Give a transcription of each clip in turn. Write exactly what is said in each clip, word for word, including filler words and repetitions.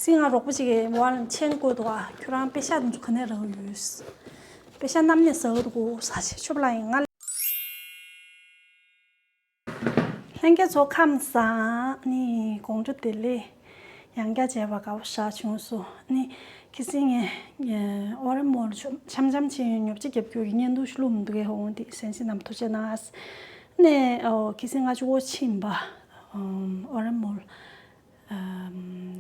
སྲིད་ང་རོགས་པ་ཅིག་གིས་ཝར་ལ་མཆན་བཀོད་འདུག་ཨ། ཁྱོད་རང་པེ་ཤག་འདི་ཚོ་ག་ནས་རག་ཡོད། པེ་ཤག་གནམ་ནས་ཟ་གི་འདུག་གོ། ཟ་ཆེ་ཆོབ་ལ་ཡིན་ང་། ལྷན་རྒྱས་ཚོ་ཁམས་བཟང་། ནི་དགོང་དྲོ་བདེ་ལེགས། ཡང་བསྐྱར་མཇལ་བ་དགའ་པོ་ཞེ་དྲག་བྱུང་སོང་། ནི་ཁ་སང་ངས་ཨོ་རེན་མོལ་འཆམ་འཆམ་ཕྱིན། ཉོ་ཆ་རྒྱབ་སྐྱོར་གྱི་བརྙན་ཐུང་ཞིག་བླུགས་འདུག་གས། འོང་དེ་གསན་གཟིགས་གནང་ཐུགས་རྗེ་གནང་། ནི་ཨོ་ཁ་སང་ང་གཅིག་པོ་ཕྱིན་པ། ཨོ་རེན་མོལ།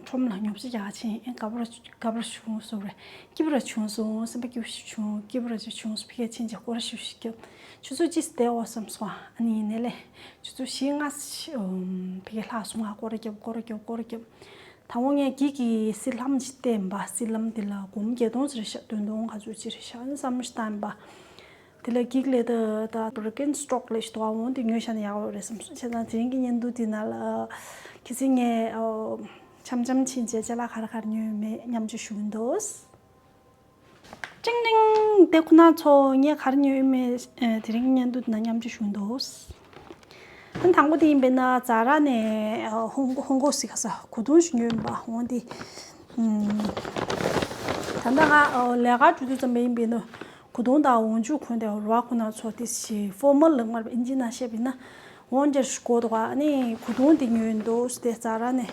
ཁྲོམ་ལ་ཉོ་ཆ་རྒྱག་ཕྱིན། ཨེ་དགའ་པོ་ར་དགའ་པོ་ར་བྱུང་སོང་རེད། སྐྱིད་པོ་ར་བྱུང་སོང་། སེམས་པ་སྐྱིད་པོ་ཞིག་བྱུང་། སྐྱིད་པོ་ར་ཅིག་བྱུང་སོང་། ཕ་གིར་ཕྱིན་བྱས་སྐོར་ར་ཞིག་ཞིག་བརྒྱབ། ཆུ་ཚོད་གཅིག་བསྡད་འོ་བསམ་སོང་། ཨ་ནི་ཡིན་ནའི་ལས་ཆུ་ཚོད་བཞི་ལྔ་ཕ་གིར་ལྷག་སོང་། ང་སྐོར་ར་བརྒྱབ། སྐོར་ར་བརྒྱབ། སྐོར་ར་བརྒྱབ། ད་འོ་ངས་འགྱིག་གི་གསེར་ལྷམ་ཅིག་བསྟན་པ། གསེར་ལྷམ་དེ་ལ་སྒོར་མོ་བརྒྱད་སྟོང་ཙམ་རེད་ཤག་བདུན་སྟོང་ག་ཚོད་ཅིག་རེད་ཤག་ཨ་ནི་བསམ་བློ་ཞིག་བཏང་ཡིན་པ། དེ་ལ་འགྱིག་ལས་ད་ད་Birkenstock་ལས་ཞིག་འདུག་ཨ། འོང་དེ་ཉོས་བཞག་ན་ཡག་པོ་རེད་བསམ་སོང་། བྱས་ཙང་དེ་རིང་གི་བརྙན་ཐུང་དེ་ནང་ལ་ཁ་སང་ངས་འཆམ་འཆམ་ཕྱིན་བྱས་ཅ་ལག་ག་རེ་ག་རེ་ཉོས་མེད་མཉམ་སྤྱོད་ཞུ་གི་འདུག་ཅིང་ལིང་། དེ་ཁོ་ན་ཚོ་ངས་ག་རེ་ཉོས་མེད་དེ་རིང་གི་བརྙན་ཐུང་དེ་ནང་མཉམ་སྤྱོད་ཞུ་གི་འདུག་ཨ་ནི་དང་པོ་དེ་ཡིན་པས་ན་ཛ་ར་ནས་ཧོང་ཧོང་ཀོང་སི་ཁ་ས་གོས་ཐུང་ཞིག་ཉོས་ཡིན་པ། འོང་དེ་ད་ལྟ་ང་ལས་ཀ་འགྲོ་དུས་ཙམ་པ་ཡིན་པས་ན། གོས་ཐུང་དང་འོག་འཇུག་གོན་དེ་རུ་བ་ཁོ་ན་ཚོ་དེ་ཞིག་ཕོར་མལ་ལབ་མ་རེད་པ། ཨིན་ཇི་ནང་བཤད་པ་ཡིན་ན། འོང་འདིར་གོ་འདུག་ཨ་ནི་གོས་ཐུང་དེ་ཉོས་འདུག་དེ་ཛ་ར་ནས།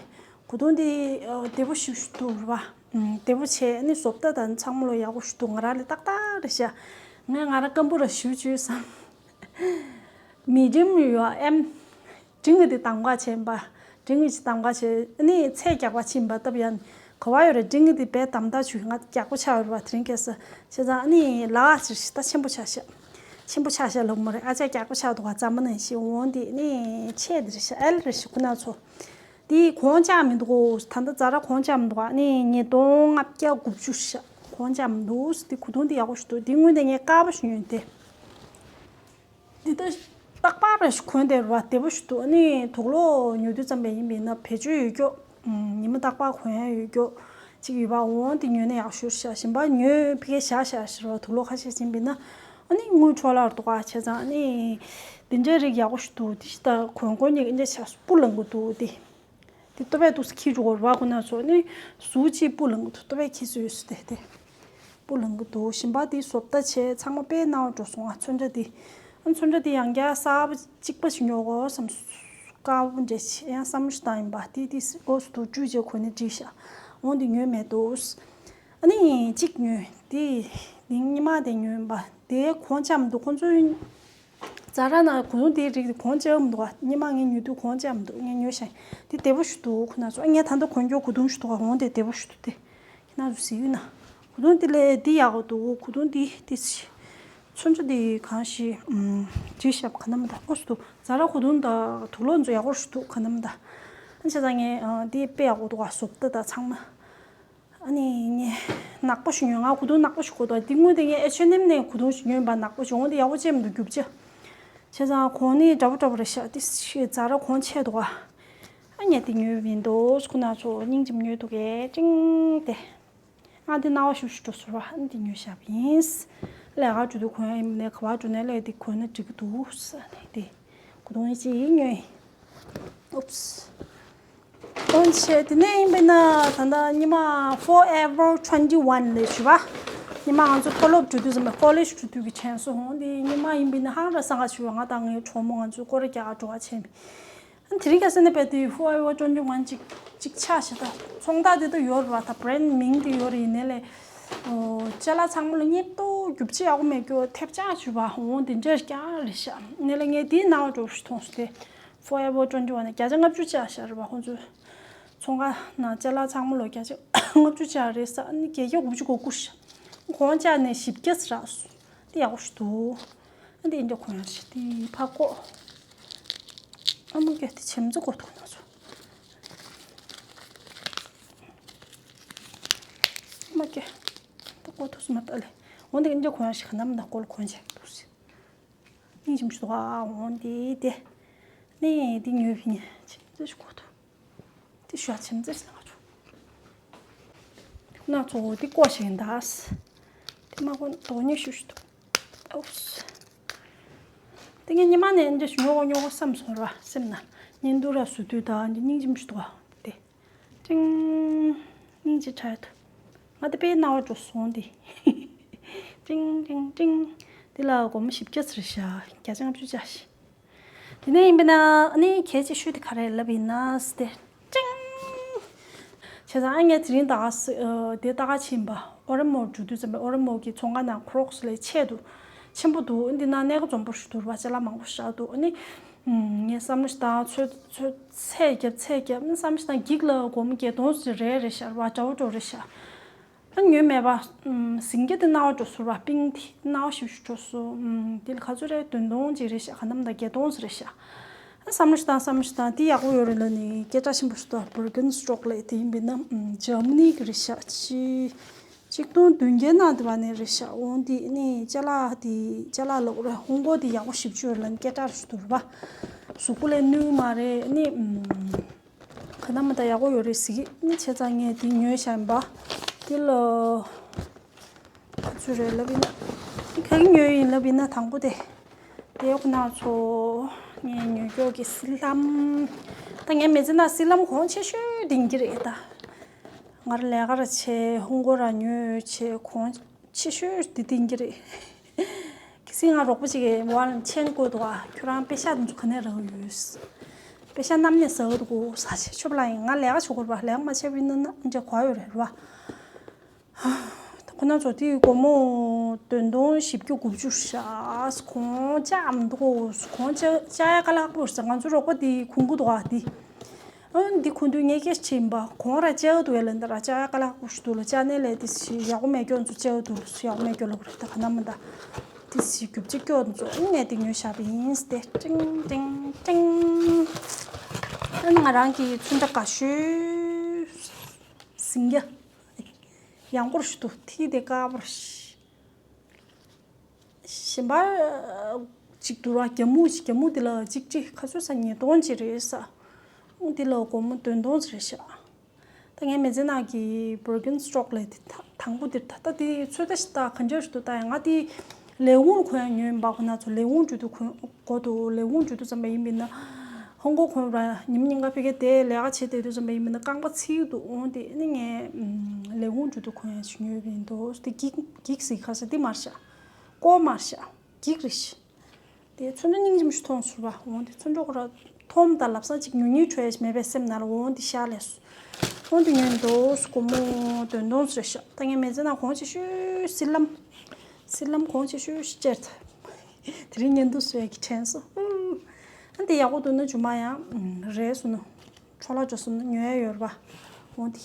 གོས་ཐུང་དེ་བདེ་པོ་ཞེ་པོ་ཞིག་འདུག་རུ་བ། བདེ་པོ་བྱས། ཨ་ནི་བཟོ་ལྟ་དང་ཚང་མ་ལོ་ཡག་པོ་ཞིག་འདུག་ང་རང་ལ་ཏག་ཏག་རེད་ཤག་ངས་ང་རང་སྐམ་པོ་ར་ཞེ་པོ་བྱས་བསམ། མི་ཌི་ཡམ་ཡོད་ཨེམ། འབྲིང་གི་དེ་དམ་ག་བྱས་པ། འབྲིང་གི་ཅིག་དམ་ག་བྱས། ཨ་ནི་ཚད་རྒྱག་པ་ཕྱིན་པ་སྟབས་ཡག་ག་བ་ཡོད་རེད། འབྲིང་གི་དེ་བས་དམ་ད་ཆུ་ང་རྒྱག་པོ་ཆགས་ཡོད་རེད་པ། དེ་རིང་ཁ་སང་བྱས་ཙང་ཨ་ནི་ལག་ཅིག་ད་ཆེན་པོ་ཆགས་ཤག་ཆེན་པོ་ཆགས་ཤག་ལབ་མ་རེད། ཨ་ཅག་རྒྱག་པོ་ཆགས་འདུག་ག་རྩ་མ་ནང་བཞིན། འོང་དེ་ཨ་ནི་ཆེ་དེ་རེད་ཤག་ཨེལ་རེད་ཤག་ཁོ་ན་ཚོ། དེ་གོང་ཆགས་མི་འདུག་གོ་ད་ལྟ་ཛ་ར་གོང་ཆགས་མི་འདུག་ཨ་ནི་ཉིས་སྟོང་ལྔ་བརྒྱ་དགུ་བཅུ་ཤག་གོང་ཆགས་མི་འདུག་དེ་གོས་ཐུང་དེ་ཡག་པོ་ཞིག་འདུག་དེ་སྔོན་དེ་ངས་དཀར་པོ་ཞིག་ཉོས་ཏེ། འདི་ལྟ་རྟག་པར་རེ་ཞིག་གོན་བསྡད་རེད་པ། བདེ་པོ་ཞིག་འདུག་ཨ་ནི་དུག་ལོག་ཉོ་དུས་ཙམ་པ་ཡིན་པས་ན་བེད་སྤྱོད་ཡོད་རྒྱུ། ཉི་མ་རྟག་པར་གོན་ཡ་ཡོད་རྒྱུ་ཅིག་ཡོད་པ། འོང་དེ་ཉོས་ན་ཡག་ཤོས་ཤག་གཞན་པ་ཉོས་ཕ་གིར་བཞག་བཞག་ཟེར་བ། དུག་ལོག་ཁ་ཤས་ཡིན་པས་ན་ཨ་ནི་དངུལ་འཕྲོ་བརླག་འདུག་ག་བྱས་ཙང་ཨ་ནི་འདི་འདྲའི་རིགས་ཡག་པོ་ཞིག་འདུག་དེ་ཞིག་ད་གོན་གོན་ནས་འདི་འདྲ་ཆགས་སོང་། སྤུ་ལངས་གི་འདུག་དེ། དེ་ལྟོ་ཕད་འདུག་སེ་འཁྱེར་འགྲོ་དགོས་རེད་པ། ཁོ་ན་ཚོ་ནི་གཟུགས་ཅིག་སྤུ་ལངས་གི་འདུག་དེ་ཕད་འཁྱེར་སྲོལ་ཡོད་ས་དེ་དེ། སྤུ་ལངས་གི་འདུག་གཞན་པ་དེ་བཟོ་ལྟ་བྱས་ཚང་མ་དཔེ་སྣང་བ་འགྲོ་སོང་ང་། ཚོན་ཁྲ་དེ། ཨ་ཚོན་ཁྲ་དེ་ཡང་བསྐྱར་གསར་པ་གཅིག་པ་ཞིག་ཉོ་དགོས་བསམ་སོང་། དཀར་པོ་འདྲ་ཞིག་ཡང་བསམ་བློ་ཞིག་བཏང་ཡིན་པ། དེ་དེ་འོ་སུ་འདུག་བཀྲུས་བྱས་གོན་ནས་འགྲིག་ཤག་འོང་དེ་ཉོས་མེད་འདུག་ཨ་ནི་གཅིག་ཉོས་དེ། དེ་སྔོན་མ་དེ་ཉོས་ཡིན་པ། དེ་གོང་ཆགས་མི་འདུག་ཁོང་ཚོའི་ཛ་ར་ནང་གོས་ཐུང་དེའི་རིགས་དེ་གོང་ཆགས་མི་འདུག་ག་སྔོན་མ་ངས་ཉོ་དུས་གོང་ཆགས་མི་འདུག་ངས་ཉོས་ཤག་དེ་བདེ་པོ་ཞིག་འདུག་ཁོ་ན་ཚོ། ཨ་ངས་ད་ལྟ་གོན་རྒྱུ་གོས་ཐུང་ཞིག་འདུག་ག་འོང་དེ་བདེ་པོ་ཞིག་འདུག་དེ་ཁྱེད་རང་ཚོ་གཟིགས་ཡོད་ན། གོས་ཐུང་དེ་ལས་དེ་ཡག་པོ་འདུག་གོས་ཐུང་དེ་དེ་ཚོན་ཁྲ་དེ་གང་ཞིག་ཨམ་བྲིས་ཤག་ག་ན་མི་འདུག་ཨོ་སུ་འདུག་ཛ་ར་གོས་ཐུང་དང་དུག་ལོག་ཚོ་ཡག་པོ་ཞིག་འདུག་ག་ན་མི་འདུག་ཨ་བྱས་ཙང་ངས་ཨ་དེ་དཔེ་ཡག་པོ་འདུག་ག་བཟོ་ལྟ་དང་ཚང་མ། ཨ་ནི་ངས་ནག་པོ་ཞིག་ཉོས། ང་གོས་ཐུང་ནག་པོ་ཞིག་གོན་འདུག་དེ་སྔོན་དེ་ངས་ཨེཆ་ཨེན་ཨེམ་ནས་གོས་ཐུང་ཞིག་ཉོས་པ། ནག་པོ་ཞིག་འོང་དེ་ཡག་པོ་ཅིག་མི་འདུག་རྒྱུ་ཆ། བྱས་ཙང་གོང་ནི་འདྲ་པོ་འདྲ་པོ་རེད་ཤག་དེ་ཞིག་ཛ་ར་གོང་ཆེ་འདུག་ག་ཨ་ངས་དེ་ཉོས་པ་ཡིན་འདུག་ཁོ་ན་ཚོ་སྙིང་རྗེ་མོ་ཉོས་འདུག་གས་ཅིང་དེ། ང་དེ་སྣང་བ་ཞུ་ཞུ་འགྲོ་ཟེར་བ། ཨ་ནི་དེ་ཉོས་བཞག་པ་ཡིན། ལས་ཀ་འགྲོ་དུས་གོན་ཡ་ཡིན་ནའི་ག་པར་འགྲོ་ནའི་ལས་དེ་གོན་ན་འགྲིག་གི་འདུག་ཟེར་ནས་དེ་གོས་ཐུང་ཅིག་ཉོས། ཨུབས། འོན་ཆེ་དེ་ནས་ཡིན་པས་ན་ད་ལྟ་ཉི་མ་Forever twenty-one་ལས་ཞུ་བ། ཉི་མ་ང་ཚོ་མཐོ་སློབ་འགྲོ་དུས་ཙམ་པ་ཀོ་ལེཇ་འགྲོ་དུས་ཀྱི་དྲན་གསོ་འོང་དེ་ཉི་མ་ཡིན་པས་ན་ཧང་ར་སང་ག་ཞུ་བ། ང་དང་ངའི་གྲོགས་མོ་ང་ཚོའི་སྐོར་ར་རྒྱག་ག་འགྲོ་བ་བྱས། དེ་རིང་ཁ་སང་ནས་བལྟས་དུས་Forever twenty-one་གཅིག་གཅིག་ཆགས་ཤག་ད་ཚོང་རྟགས་དེ་ད་ཡོད་རེད་པ། ད་བྷི་རེན་མིང་དེ་ཡོད་རེད། ཡིན་ནའི་ལས་ཅ་ལག་ཚང་མ་ལ་སྙིང་སྟོབས་རྒྱུ་ཆ་ཡག་པོ་མེད་རྒྱུ་ཐེབས་ཆག་བྱུས་པ་འོང་དེ་འདྲ་རྐྱང་རེད་ཤག་ཡིན་ནའི་ལས་ངས་དེའི་ནང་འགྲོ་ཞིག་མཐོང་སོང་སྟེ། Forever twenty-one་ནས་བརྒྱ་ཆ་ལྔ་བཅུ་ཆགས་ཤག་རེད་པ། ཁོང་ཚོའི་ཚོང་ཁང་ནང་ཅ་ལག་ཚང་མ་ལ་བརྒྱ་ཆ་ལྔ་བཅུ་ཆགས་རེད་ཟེར། ཨ་ནི་བརྒྱད་བརྒྱ་དགུ་བཅུ་གོ་དགུ་ཤག་གོང་ཆགས་ནས་བཞི་བརྒྱ་ཟེར་རག་སོང་། དེ་ཡག་པོ་ཞིག་འདུག་ཨ་འདི་འདྲ་གོན་ཡག་ཞིག་དེ་ཕར་བཀོག་ཨ་མ་ཀྱ་དེ་བྱེམ་རྩེ་བཀོག་ཐུག་ན་ཚོ། ཨ་མ་ཀྱ་ད་བཀོག་ཐུག་སོང་མ་ལྟ་ལེ། འོ་འདི་འདྲ་གོན་ཡག་ཞིག་ག་ནམ་ད་བཀོལ་གོན་བྱེད་འདུག་སེ། སྙིང་རྗེ་མོ་ཞིག་འདུག་ཨ་འོ་འདི་དེ། ནི་འདི་ཉོས་པ་ཡིན། བྱེམ་རྩེ་ཞིག་བཀོག་ཐུག་དེ་ཞུ་བ་བྱེམ་རྩེ་ཞིག་ལ་ང་ཚོ། ཁོ་ན་ཚོ་འདི་བཀོག་བཞག་ཡིན་ད། དེ་མ་གོན་དོ་ཉེ་ཞུ་ཞུ་འདུག་ཨོབས། དེ་ངས་ཉི་མ་ནས་འདི་ཉོ་གོ་ཉོ་གོ་བསམ་སོང་ར་སེམས་ན། ཉིན་དུ་ར་བཟོ་དུས་ད་འདི་སྙིང་རྗེ་མོ་ཞིག་འདུག་ཨ། དེ། ཀྲིང་། ཅིག་ཁྲ་ཡོད། ང་དེ་དཔེ་རྣ་བ་འགྲོ་སོང་དེ། ཀྲིང་ཀྲིང་ཀྲིང་། འདི་ལ་སྒོར་མོ་བཞི་བརྒྱ་ཟེར་ཤག་བརྒྱ་ཆ་ལྔ་བཅུ་བཅག་ཤག་དེ་ནས་ཡིན་པ་ན་ཨ་ནི་གལ་ཆེ་ཤོས་དེ་ག་རེ་ལབ་ཡིན་ན་སྟེ། ཀྲིང་། བྱས་ཙང་ཨ་ངས་དེ་རིང་ད་ག་ས་དེ་ལྟ་ག་ཕྱིན་པ་ཨོ་རེ་མོར་འགྲོ་དུས་ཙམ་པ་ཨོ་རེ་མོར་གྱི་ཚོང་ཁང་ནང་ཁོ་རོགས་ལས་ཆེ་འདུག་ཆེན་པོ་འདུག་འདི་ན་གནས་ཀ་འཛོམས་པོ་ཞིག་འདུག་ར་བ། ཅ་ལག་མང་པོ་ཞིག་འདུག་ཨ་ནི། ངས་བསམ་བློ་ཞིག་བཏང་། ཚོད་ཚོད་ཚད་བརྒྱབ་ཚད་བརྒྱབ་བསམ་བློ་ཞིག་བཏང་། འགྱིག་ལ་སྒོར་མོ་བརྒྱད་སྟོང་ཟེར་རེད་རེད་ཤག་ར་བ། འདྲ་བོ་འདྲ་བོ་རེད་ཤག་ཨ་ཉོས་མེད་པ། ཟིང་སྐྱ་དེ་རྣ་བ་འགྲོ་སོང་ར་བ། པིང་དེ་རྣ་བ་ཞིབ་ཞིབ་འགྲོ་སོང་། དེ་ལ་ག་ཚོད་རེད། བདུན་སྟོང་ཅིག་རེད་ཤག་ག་ནམ་ད་བརྒྱད་སྟོང་ཟེར་རེད་ཤག་ཨ་བསམ་བློ་ཞིག་བཏང་། བསམ་བློ་ཞིག་བཏང་། དེ་ཡག་པོ་ཡོད་རེད་ལབ་ནས་སྐད་གྲགས་ཆེན་པོ་ཞིག་འདུག Birkenstock་ལབ་དེ་ཡིན་པས་ན་འཇར་མ་ནི་གི་རེད་ཤག་ཅི། ཆིག་སྟོང་བདུན་བརྒྱ་ནང་དུ་བ་ནས་རེད་ཤག་འོང་འདི་ནི་ཅ་ལག་དེ་ཅ་ལག་ལོག་རེད། ཧོང་གོ་དེ་ཡག་པོ་ཞིབ་ཅོས་ལ་སྐད་གྲགས་རེད་འདུག་ར་བ། གཟུགས་པོ་ལས་ནུས་མ་རེད་ནི། ག་ན་མ་ད་ཡག་པོ་ཡོད་རེད་ཟིག་ནི། བྱས་ཙང་ངས་དེ་ཉོས་བཞག་ཡིན་པ། དེ་ལ་ག་ཚོད་རེད་ལབ་ཡིན་ན། ག་གི་ཉོས་ཡིན་ལབ་ཡིན་ན་དང་པོ་དེ། དེ་ཁོ་ན་ཚོ་ངས་ཉོས་ཀྱོག་གི་སི་ལམ། ད་ངས་མི་ཚེ་ན་སི་ལམ་གོང་ཆེ་ཤོས་དེ་ཡིན་གྱི་རེད་ད། ང་ར་ལས་ཀ་ར་བྱས། ཧོང་གོ་ར་ཉོས་བྱས། གོང་ཆེ་ཤོས་འདི་བསྟན་གྱི་རེད། གལ་སྲིད་ང་རོགས་པ་ཅིག་གིས་ཝ་ལ་མཆན་བཀོད་འདུག་ག་ཁྱོད་རང་པེ་ཤ་དེ་ཚོ་ག་ནས་རག་ཡོད། པེ་ཤ་གནམ་ནས་ཟ་གི་འདུག་གོ་ཟ་བྱས་ཆོབ་ལ་ཡིན། ང་ལས་ཀ་བྱེད་དགོས་པ། ལས་ཀ་མ་བྱས་པ་ཡིན་ན་ན་འདྲ་གོ་ཡོད་རེད་ར་བ། ཁོ་ན་ཚོ་དེའི་སྒོར་མོ་བདུན་སྟོང་བཞི་བརྒྱ་དགུ་བཅུ་ཤག་གོང་ཆག་མི་འདུག་གོ་གོང་ཆག་ཆག་ཡ་དཀའ་ལས་ཁག་པོ་རེད་ཟེར། ང་ཚོ་རོགས་པ་དེ་གོང་གི་འདུག་ག་དེ། ཨ་འདི་གོན་དུས་ངས་སྐད་ཆ་དྲིས་པ། གོང་ར་བཅག་འདུག་ཡ་ལན་ད་ར་བཅག་ཡ་དཀའ་ལས་ཁག་པོ་ཞིག་འདུག་ལ། བཅག་ནས་ལས་དེ་ཞིག་ཡག་པོ་མེད་ཀྱོག་ཚོ་བཅག་འདུག་ལ། ཡག་པོ་མེད་ཀྱོག་ལ་རེད་ད་ག་ན་མ་ད། དེ་ཞིག་རྒྱུ་བཅག་ཀྱོག་ཚོ་ངས་དེ་ཉོས་བཞག་པ་ཡིན་ཏེ། ཀྲིང་ཀྲིང་ཀྲིང་། ཨ་ནི་ང་རང་གི་ཚོན་ཁྲ་དགའ་ཤོས་ཟིང་རྒྱ་ཡང་སྐོར་ཞིག་འདུག་དེ་དེ་དཀར་པོ་རེད། གཞན་པ་གཅིག་འདུག་ར། རྒྱ་སྨུག་ཅིག་རྒྱ་སྨུག་འདི་ལ་གཅིག་གཅིག་ཁ་ཚོད་ས་ཉིས་སྟོང་ཅིག་རེད་ས། འོ་འདི་ལ་སྒོར་མོ་བདུན་སྟོང་ཅིག་རེད་ཤག་ད་ངའི་མི་ཚེ་ནང་གི་Birkenstock་ལས་དེ་ད་དང་པོ་འདིར་ད་ལྟ་དེ་ཚོད་ལྟ་ཞིག་ད་ག་འདྲ་ཞིག་འདུག་ད་ཡང་ང་དེ་ལས་ཁུངས་གོན་ཡ་ཉོས་ཡིན་པ། ཁོ་ན་ཚོ་ལས་ཁུངས་འགྲོ་དུས་གོན་དགོས་འདུག་ལས་ཁུངས་འགྲོ་དུས་ཙམ་པ་ཡིན་པས་ན། ཧོང་གོ་གོན་ར་ཉིན་ཉིན་ག་ཕ་གིར་དེ་ལས་ཀ་བྱེད་བསྡད་དུས་ཙམ་པ་ཡིན་པས་ན་རྐང་པ་ཚིག་འདུག་འོང་དེ་ནི་ངས་ལས་ཁུངས་འགྲོ་དུས་གོན་ཡ་ཞིག་ཉོས་པ་ཡིན་འདུག་དེ་འགྱིག་འགྱིག་ཟིག་ཁ་ས་དེ་མར་བཞག་ཀོ་མར་བཞག་འགྱིག་རེད་ཤག་དེ་ཚོན་ཁྲ་སྙིང་རྗེ་མོ་ཞིག་མཐོང་སོང་བ། འོང་དེ་ཚོན་ཁྲ་ཁོ་ར་མཐོང་དང་ལབ་སང་ཅིག་ཉུང་ཉུང་བྲོས་ཡ་ཞིག་མེད་པའི་སེམས་ནང་ལ། འོང་དེ་ཤ་ལས་སོང་། འོང་དེ་ཉོས་འདུག་སྒོར་མོ་བདུན་སྟོང་ཟེར་ཤག་ད་ངའི་མི་ཚེ་ནང་གོང་ཆེ་ཤོས་སི་ལམ། སི་ལམ་གོང་ཆེ་ཤོས་ཤིག་སྤྱད་དེ། དེ་རིང་ཉིན་དུ་སོས་ཀྱི་དྲན་སོང་། ཨ་འདི་ཡག་པོ་འདུག་ན་ཇུ་མ་ཡང་རེད་སོང་ན། འཕྲོ་བརླག་འགྲོ་སོང་ན་ཉོ་ཡ་ཡོད་རེད་པ། འོང་དེ།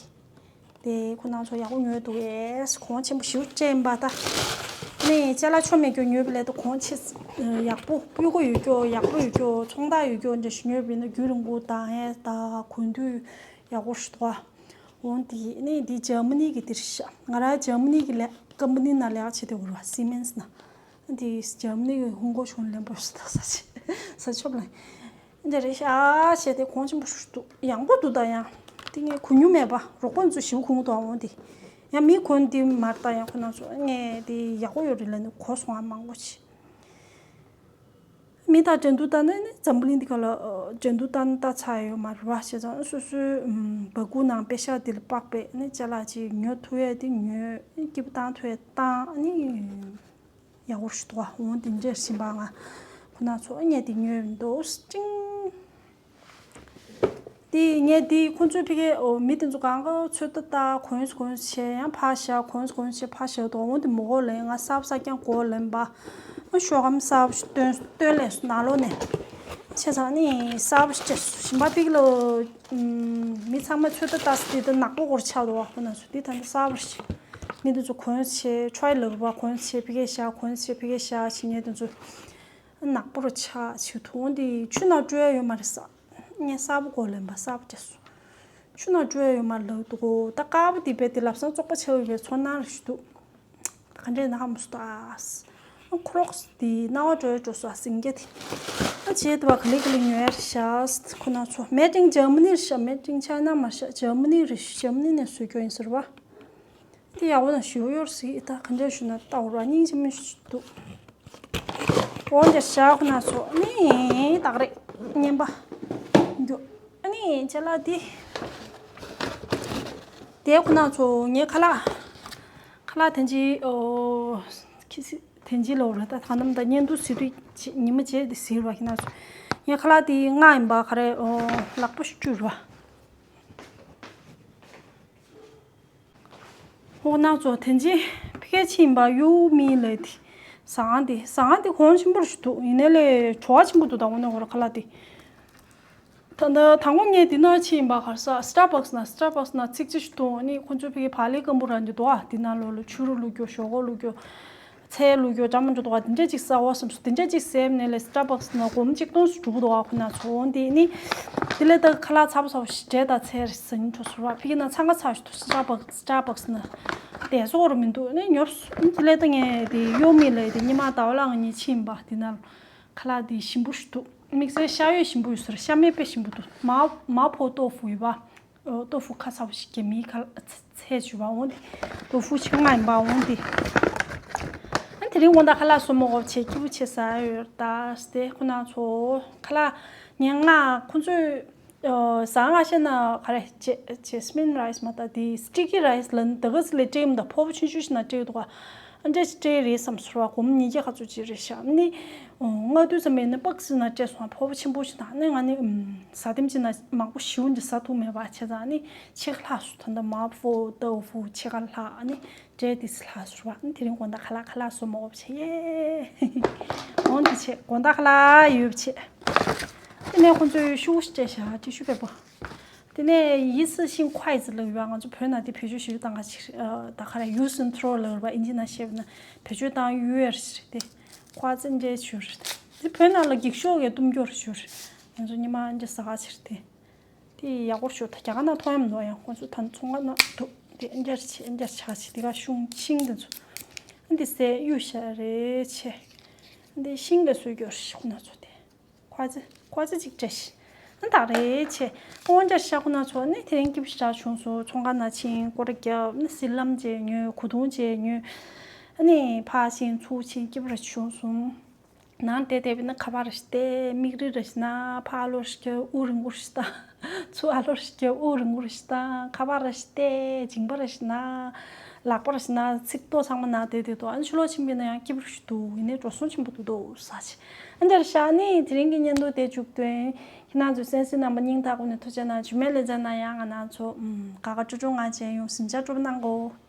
དེ་ཁོ་ན་ཚོ་ཡག་པོ་ཉོས་འདུག་གས། གོང་ཆེན་པོ་ཞེ་པོ་སྤྲད་ཡིན་པ་ད། ནས་ཅ་ལག་ཆོ་མེད་ཀྱོག་ཉོས་པ་ལས་ད་གོང་ཆེ། ཡག་པོ་སྤུས་ཀ་ཡོད་ཀྱོག་ཡག་པོ་ཡོད་ཀྱོག་ཚོང་རྟགས་ཡོད་ཀྱོག་འདྲ་ཞིག་ཉོས་པ་ཡིན་ན་རྒྱུན་རིང་པོ་དང་ཨེ་ད་གོན་དུས་ཡག་པོ་ཞིག་འདུག་འོང་དེ་ནས་དེ་འཇར་མ་ནི་གི་དེ་རེད་ཤག་ང་རང་འཇར་མ་ནི་གི་ལས་ཀམ་པ་ནི་ནང་ལས་ཀ་བྱེད་དེ་འོ་ར་བ། སི་མེན་སི་ནང་། དེ་འཇར་མ་ནི་གི་ཧུང་གོ་ཆུང་ལེན་པོ་ཞིག་ད་ས་ཆེ་ས་ཆོབ་ལ། འདི་རེད་ཤག་བྱས་ཏེ་གོང་ཆེན་པོ་ཞིག་འདུག་ཡང་པོ་འདུག་ད་ཡང་། དེ་ངས་གོན་མྱོང་མེད་པ། རོགས་པ་ཚོ་ཞེ་པོ་གོན་གྱི་འདུག་འོང་དེ། ཡང་མི་གོན་དེ་མར་ལྟ་ཡང་ཁོ་ན་ཚོ་ངས་དེ་ཡག་པོ་ཡོད་རེད་ལབ་ནས་གོ་སོང་ཨ་མང་པོ་ཅིག་མི་དང་འགྲན་བསྡུར་ལྟ་ན་ནི་འཛམ་བུ་གླིང་འདི་ག་ལ་འགྲན་བསྡུར་ལྟ་ན་ལྟ་ཚར་ཡོད་མ་རེད་བ། བྱས་ཙང་སོ་སོའི་སྦ་ཁུག་ནང་པེ་ཤག་འདི་ལ་དཔག་པའི་ནི་ཅ་ལག་ཅིག་ཉོ་ཐུབ་ཡས་དེ་ཉོས། སྐྱིད་པོ་བཏང་ཐུབ་ཡས་བཏང་ནི། ཡག་པོ་ཞིག་འདུག་ག་འོང་དེ་འདྲས་ཕྱིན་པ་ང་ཁོ་ན་ཚོ་ངས་དེ་ཉོས་འདུག་ཅིང་། དེ་ངས་དེ་ཁོ་ཚོའི་ཕ་གི་འོ་མི་དེ་ཚོ་གང་ག་ཚོད་ལྟ་ལྟ་གོན་གོན་བྱས་ཡང་ཕར་བཞག་གོན་གོན་བྱས་ཕར་བཞག་འདུག་འོང་དེ་མོ་གོ་ལེན་ང་གསར་པ་གསར་རྐྱང་གོ་ལེན་པ། ཨ་ཤོག་གམ་གསར་པ་ཞིག་སྟོན་སྟོན་ལས་སུ་ནང་ལོགས་ནས། བྱས་ཙང་ནི་གསར་པ་ཞིག་སྤྲད་སོང་། ཞིམ་པ་ཕ་གི་ལ། ཨུམ། མི་ཚང་མས་ཚོད་ལྟ་ལྟ་ས་དེ་ད་ནག་པོ་སྐོར་ཆགས་འདུག་བ། ཁོ་ན་ཚོ་དེ་ད་ནི་གསར་པ་ཞིག་མི་འདི་ཚོ་གོན་ཆེ་ཁྲོའི་ལག་པ་གོན་ཆེ་ཕི་གེ་ཤ་གོན་ཆེ་ཕི་གེ་ཤ་བྱེད་མཁན་དེ་ཚོ་ནག་པོ་རུ་ཆགས་བྱེད་ཐུང་འདི་ཆུ་ནང་བཀྲུ་ཡ་ཡོད་མ་རེད་ས། ངས་གསར་པ་གོ་ལེན་པ་གསར་པ་སྤྲད་སོང་། ཆུ་ནང་བཀྲུ་ཡ་ཡོད་མ་རེད་ལབ་འདུག་གོ་ད་དཀར་པོ་དེ་བས་དེ་ལབ་སང་བཙོག་པ་ཆགས་ཡོད་པའི་ཚོར་སྣང་རེ་ཞིག་འདུག་ག་འདྲས་ན་ཧ་མ་སོ་ད། ཨ་ཁོ་རོགས་དེ་རྣ་བ་འགྲོ་ཡ་འགྲོ་སོ་ཨ་སིང་གེ་དེ། ཨ་བྱས་དུ་བ་ག་ལེ་ག་ལེ་ཉོ་ཡ་རེད་ཤག་ཁོ་ན་ཚོ་Made in Germany་རེད་ཤག Made in China་མ་རེད་ཤག Germany་རེད། Germany་ནས་བཟོས་ཀྱོ་ཡིན་ཟེར་བ། དེ་ཡག་པོ་ན་ཞུ་ཡོར་སི་ད་ག་འདྲས་ཞུ་ན་ལྟ་བ་ར་སྙིང་རྗེ་མོ་ཞིག་འདུག་འོན་ཀྱང་ཤག་ཁོ་ན་ཚོ་ཨ་ནི་ཏག་རེད་ཉན་པ་འདུག་ཨ་ནི་ཅ་ལག་དེ། དེ་ཁོ་ན་ཚོ་ངའི་ཁ་ལག་ཁ་ལག་དེ་འདྲའི་ཨོ། ཁི་སི་དེ་འདྲའི་ལོ་ར་ད་ཐང་ནམ་ད་བརྙན་ཐུང་གཟིགས་དུས་ཉི་མ་བྱས་དེ་གཟིགས་ར་ཁྱེད་རྣམ་ཚོ། ངའི་ཁ་ལག་དེ་ལྔ་ཡིན་པ་ག་རེ་ཨོ་ལག་པ་ཤུ་བཅུ་ར། ཁོ་ན་ཚོ་དེ་འདྲའི་ཕི་ཀའི་ཕྱི་ཡིན་པ་ཡུ་མི་ལས་དེ་ཟ་ཁང་དེ་ཟ་ཁང་དེ་གོང་ཆེན་པོ་ར་ཞིག་འདུག་ཡིན་ནའི་ལས་བྲོ་བ་ཆེན་པོ་འདུག་ད་འོ་ན་ཁོ་ར་ཁ་ལག་དེ། ད་ལྟ་དང་པོ་ངས་འདི་ན་ཕྱིན་པ་གར་ས་Starbucks་ན་Starbucks་ན་ཚིག་ཅིག་འདུག་ཨ་ནི་ཁོ་ཚོའི་ཕ་གི་བག་ལེབ་སྐམ་པོ་རང་གི་འདུག་ཨ་འདི་ན་ལོ་ལོ་ཕྱུ་རུ་བླུགས་རྒྱུ་ཞོག་ཁོག་བླུགས་རྒྱུ་ཚལ་བླུགས་རྒྱུ་འདྲ་མི་འདྲ་འདུག་ཨ་འདི་འདྲ་ཅིག་ཟ་བ་བསམ་སོང་། འདི་འདྲ་ཅིག་ཟས་ནས་ལས་Starbucks་ན་སྒོར་མོ་གཅིག་སྟོང་ཙམ་འགྲོ་གི་འདུག་ཨ་ཁོ་ན་ཚོ་འོང་དེ་ནི་དེ་ལས་ད་ཁ་ལག་ཚ་པོ་ཚ་པོ་ཞིག་འདྲ་ད་ཚལ་རེ་ཟ་ཉིན་འགྲོ་སོང་བ་ཕ་གི་ན་འཚང་ཁ་ཚ་ཞིག་འདུག Starbucks Starbucks་ན་དེ་ཚོ་རུ་མི་འདུག་ནི་ཉོབ་སོང་། དེ་ལས་ད་ངས་དེ་ཡོ་མི་ལས་དེ་ཉི་མ་ཟླ་བ་ལ་ང་གཉིས་ཕྱིན་པ་དེ་ན། ཁ་ལག་དེ་ཞིམ་པོ་ཞིག་འདུག་དམིགས་བསལ་ཤ་ཡོད་ཞིམ་པོ་ཡོད་ཟེར། ཤ་མེད་དཔེ་ཞིམ་པོ་འདུག་མ་མ་ཕོ་ཏོ་ཧྥུ་ཡོད་པ། ཨོ་ཏོ་ཧྥུ་ཁ་ཚ་པོ་ཞིག་གི་མིའི་ཁ་ཚ་ཚལ་བྱུག་པ་འོང་དེ། ཏོ་ཧྥུ་ཆེ་ང་ཡིན་པ་འོང་དེ། ཨ་དེ་རིང་དགོང་དག་ཁ་ལག་སོ་མ་འོབ་བྱས་སྐྱིད་པོ་བྱས་ཟ་ཡོད་ད་སྟེ་ཁོ་ན་ཚོ་ཁ་ལག་ཉན་ང་ཁོ་ཚོས། ཟ་ང་ཤེས་ན་ག་རེ་ཇེ་ཇེ་སི་མིན་རའི་སི་མ་ད་དེ་སི་ཊི་ཀི་རའི་སི་ལ་ནི་ད་ག་ཟི་ལས་སྤྲད་མི་ད་ཕོ་བོ་ཆུང་ཆུང་ཞིག་ན་སྤྲད་འདུག་ག་ཨ་འདྲ་ཞིག་སྤྲད་རེད་བསམ་སོང་བ། སྒོར་མོ་ཉིས་བརྒྱ་ག་ཚོད་ཅིག་རེད་ཤག་ནི་ལྔ་བདོ་ཙམ་མེད་ན་པག་སི་ན་སྤྲད་སོང་བ། ཕོ་བོ་ཆེན་པོ་ཞིག་དང་ནི་ང་ནི་ཟ་དེམ་ཅིག་ན་མང་པོ་ཞིའུ་འདི་ཟ་ཐུབ་མེད་པ་བྱས་ཙང་ནི་ཕྱེད་ཀ་ལྷག་སོང་། ད་ལྟ་མ་ཕོ་ཏོ་ཧྥུ་ཕྱེད་ཀ་ལྷག་ནི། སྤྲད་དེ་སི་ལྷག་ཟུར་བ་དེ་རིང་དགོང་དག་ཁ་ལག་ཁ་ལག་སོ་མ་འོབ་བྱས་ཡེ། འོང་དེ་བྱས་དགོང་དག་ཁ་ལག་ཡོད་བྱས། དེ་ནས་ཁོང་ཚོས་ཤུ་གུ་ཞིག་སྤྲད་བཞག་ཏི་ཤུ་པེ་པར། དེ་ནས་ཡིད་སི་ཤིང་ཁོའི་ཙི་ལབ་ཡོད། ང་ཚོ་བོད་ནང་དེ་བེད་སྤྱོད་ཞིབ་བཏང་ག་ཕྱིར་ད་ག་རེ་use and throw་ལབ་པ་ཨིན་ཇི་ནང་བཤད་པ་ན་བེད་སྤྱོད་བཏང་ཡོད་རེད་དེ། ཁོའི་ཙི་འདྲེ་ཞུ་རེད་དེ། བོད་ནང་ལ་འགྱིག་ཤོག་གི་གཏུམ་སྐྱོར་ཞུ་རེད། ང་ཚོ་ཉི་མ་འདྲེ་ཟ་ག་ཕྱིར་དེ། དེ་ཡག་པོ་ཞུ་ད་རྒྱ་གར་ན་མཐོང་ཡམ་ནོ་ཡང་ཁོང་ཚོ་ད་ཚོང་ཁང་ན་འདུག་དེ་འཇར་ཆེ་འཇར་ཆ་ཆེ་དེ་ག་ཤུང་ཤིང་དེ་ཚོ་འདི་སེ་གཡུ་ཤ་རེ་ཆེ་འདི་ཤིང་ལ་སོས་གྱོར་ཤི་ཁོ་ན་ཚོ་དེ་ཁོ་ཚེ་ཁོ་ཚེ་ཅིག་བྲེ་ཤི་ཨ་ད་རེ་ཆེ་ཨོ་འཇར་ཤ་ཁོ་ན་ཚོ་ནི་དེ་རིང་སྐྱིབས་ཤ་བྱུང་སོ་ཚོང་ཁང་ན་ཕྱིན་སྐོར་རྒྱབ་ནི་སི་ལམ་བྱས་ཉོས་གོ་དུང་བྱས་ཉོས་ཨ་ནི་ཕ་ཕྱིན་ཚུགས་ཕྱིན་སྐྱིབས་ར་བྱུང་སོང་། ནང་བསྡད་བསྡད་པ་ཡིན་ན་ཁ་པར་རེ་ཞིག་བལྟས། མིག་རིལ་རེ་ཞིག་ན་ཕར་ལོག་རེ་རྒྱབ་དབུགས་རིང་པོ་རེ་ཞིག་བཏང་། ཚུར་ཨ་ལོག་རེ་རྒྱབ་དབུགས་རིང་པོ་རེ་ཞིག་བཏང་། ཁ་པར་རེ་ཞིག་བལྟས། མཇིང་པ་རེ་ཞིག་ན། ལག་པ་རེ་ཞིག་ན། ཚིགས་ཏོ་ཚང་མ་ན་བསྡད་བསྡད་འདུག་ཨ་ནི་ཕྱི་ལོགས་ཕྱིན་པ་ཡིན་ན་ཡང་སྐྱིད་པོ་རེ་ཞིག་འདུག་ཡིན་ནའི་འགྲོ་སོང་ཆེན་པོ་འདུག་འདུག་ཟ་ཆེ། ཨ་འདྲ་རེ་ཤག་ཨ་ནི་དེ་རིང་གི་བརྙན་ཐུང་དེ་མཇུག་སྟོན། ཁྱེད་རང་ཚོས་གསན་གཟིགས་གནང་བ་སྙིང་ཐག་པ་ནས་ཐུགས་རྗེ་གནང་། རྗེས་མའི་ལེ་ཚན་ནང་ཡང་ང་རང་ཚོ་ཨམ་དགའ་དགའ་སྤྲོ་སྤྲོ་ངང་མཇལ་ཡོང་། གཟིམ་འཇག་སྤྲོ་པོ་གནང་གོ།